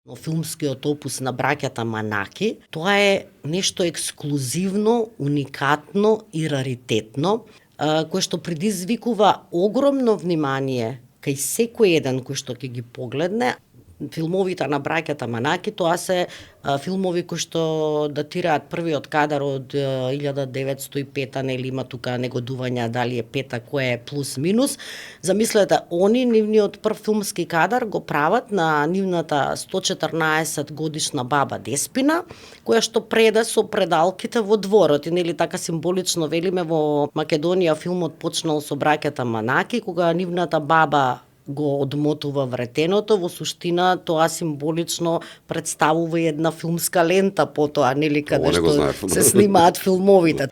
Филмскиот опус на браќата Манаки, тоа е нешто ексклузивно, уникатно и раритетно, кое што предизвикува огромно внимание кај секој еден кој што ќе ги погледне. Филмовите на браќата Манаки, тоа се филмови кои што датираат првиот кадар од 1905, нели има тука негодувања дали е пета, кој е плюс минус. Замислете, они нивниот прв филмски кадар го прават на нивната 114 годишна баба Деспина, која што преда со предалките во дворот. И нели така символично велиме во Македонија филмот почнал со браќата Манаки, кога нивната баба го одмотува вретеното, во суштина тоа символично представува и една филмска лента потоа, нели, каде што се снимаат филмовите.